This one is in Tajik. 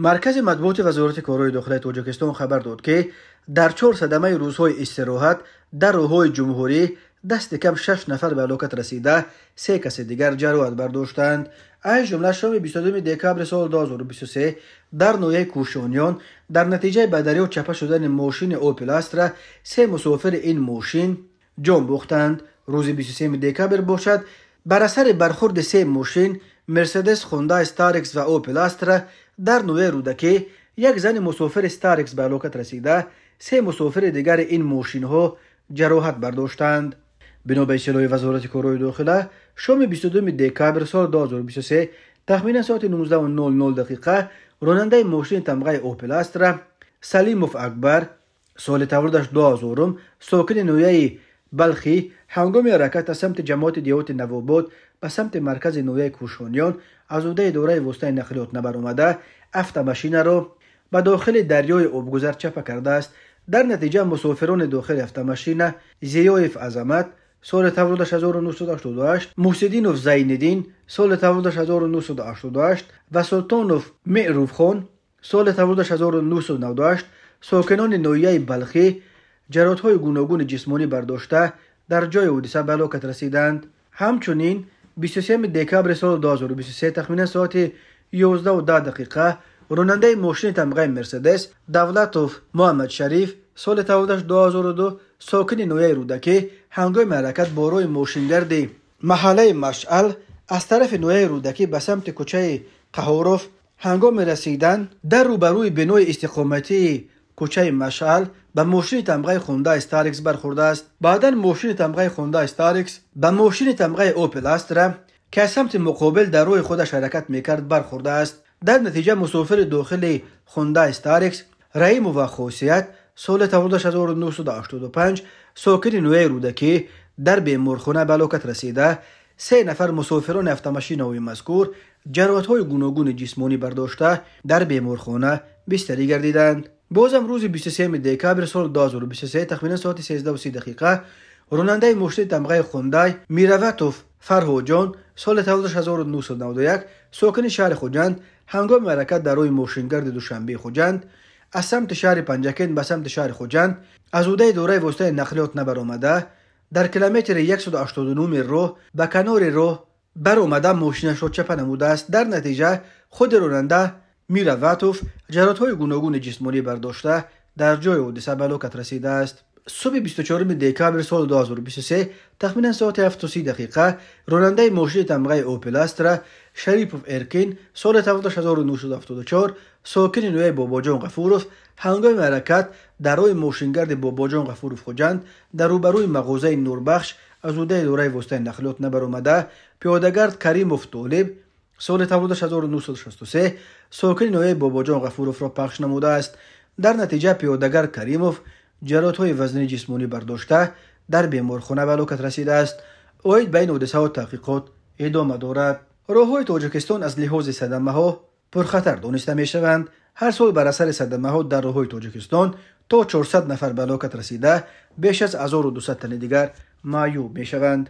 Маркази матбуоти Вазорати корҳои дохилаи Тоҷикистон хабар дод, ки дар 4 садамаи рӯзҳои истироҳат дар роҳҳои ҷумҳурӣ дасти кам 6 нафар ба ҳалокат расида, 3 каси дигар ҷароҳат бардоштанд. Аз ҷумла шоми 22 декабри соли 2023 дар ноҳияи Кӯшониён дар натиҷаи ба дарё чапа шудани мошини Опел Астра 3 мусофири ин мошин ҷон бохтанд. Рӯзи 23 декабр бошад, бар асари бархӯрди 3 мошин Мерседес, Хундай Старекс ва Опел Астра дар ноҳияи Рӯдакӣ як зани мусофири Старекс ба ҳалокат расида, 3 мусофири дигари ин мошинҳо ҷароҳат бардоштанд. Бино ба иттилои Вазорати корҳои дохила, шоми 22 декабр соли 2023 тахминан соати 19:00 дақиқа ронандаи мошини тамғаи Опел Астра Салимов Акбар, соли таваллудаш 2000, сокини ноҳияи Балхӣ, ҳангоми ҳаракат аз самти ҷамоати деҳоти Навобод ба самти маркази ноҳияи Кӯшониён аз ӯҳдаи идораи воситаи нақлиёт набаромада, автомашинаро ба дохили дарёи обгузар чапа кардааст. Дар натиҷа мусофирони дохили автомашина Зиёев Азамат, соли таваллудаш 1988, Муҳсиддинов Зайниддин, соли таваллудаш 1988 ва Султонов Меъруфхон, соли таваллудаш 1998, сокинони ноҳияи Балхӣ ҷароҳатҳои гуногуни ҷисмонӣ бардошта дар ҷои ҳодиса ба ҳалокат расиданд. Ҳамчунин 23 декабри соли 2023 тахминан соати 11:10 дақиқа ронандаи мошини тамғаи Мерседес Давлатов Муҳаммадшариф, соли таваллудаш 2002, сокини ноҳияи Рӯдакӣ, ҳангоми ҳаракат бо роҳи мошингарди маҳаллаи Машъал аз тарафи ноҳияи Рӯдакӣ ба самти кӯчаи Қаҳоров ҳангоми расидан дар рӯбарӯи бинои истиқоматии кӯчаи Машъал ба мошини тамғаи Хундай Старекс бархӯрдааст. Баъдан мошини тамғаи Хундай Старекс ба мошини тамғаи Опел Астра, ки аз самти муқобил дар роҳи худаш ҳаракат мекард, бархӯрдааст. Дар натиҷа мусофири дохили Хундай Старекс Раимова Хосият, соли таваллудаш 1985, сокини ноҳияи Рӯдакӣ, дар беморхона ба ҳалокат расида, 3 нафар мусофирони автомашинаҳои мазкур ҷароҳатҳои гуногуни ҷисмонӣ бардошта дар беморхона бистарӣ гардиданд. Бозам рӯзи 23 декабри соли 2023 тахминан соати 13:30 дақиқа ронандаи мошини тамғаи Хундай Мираватов Фарҳоҷон, соли таваллудаш 1991, сокини шаҳри Хуҷанд, ҳангоми ҳаракат дар роҳи мошингарди Душанбеи Хуҷанд аз самти шаҳри Панҷакент ба самти шаҳри Хуҷанд аз ӯҳдаи идораи воситаи нақлиёт набаромада, дар километри 189 роҳ ба канори роҳ баромада мошинашро чапа намудааст. Дар натиҷа худи ронанда Мираватов ҷароҳатҳои гуногуни ҷисмонӣ бардошта дар ҷои ҳодиса ба ҳалокат расидааст. Субҳи 24 декабри соли 2023 тахминан соати 7:30 дақиқа ронандаи мошини тамғаи Опел Астра Шарипов Эркин, соли таваллудаш 1974, сокини ноҳияи Бобоҷон Ғафуров, ҳангоми ҳаракат дар роҳи мошингарди Бобоҷон Ғафуров Хуҷанд дар рӯбарӯи мағозаи Нурбахш аз ӯҳдаи идораи воситаи нақлиёт набаромада, пиёдагард Каримов Толиб, соли таваллудаш 1963, сокини ноҳияи Бобоҷон Ғафуровро пахш намудааст. Дар натиҷа пиёдагард Каримов ҷароҳатҳои вазнини ҷисмонӣ бардошта дар беморхона ба ҳалокат расидааст. Оид ба ин ҳодисаҳо таҳқиқот идома дорад. Роҳҳои Тоҷикистон аз лиҳози садамаҳо пурхатар дониста мешаванд. Ҳар сол бар асари садамаҳо дар роҳҳои Тоҷикистон то 400 нафар ба ҳалокат расида, беш аз 1200 тани дигар маъюб мешаванд.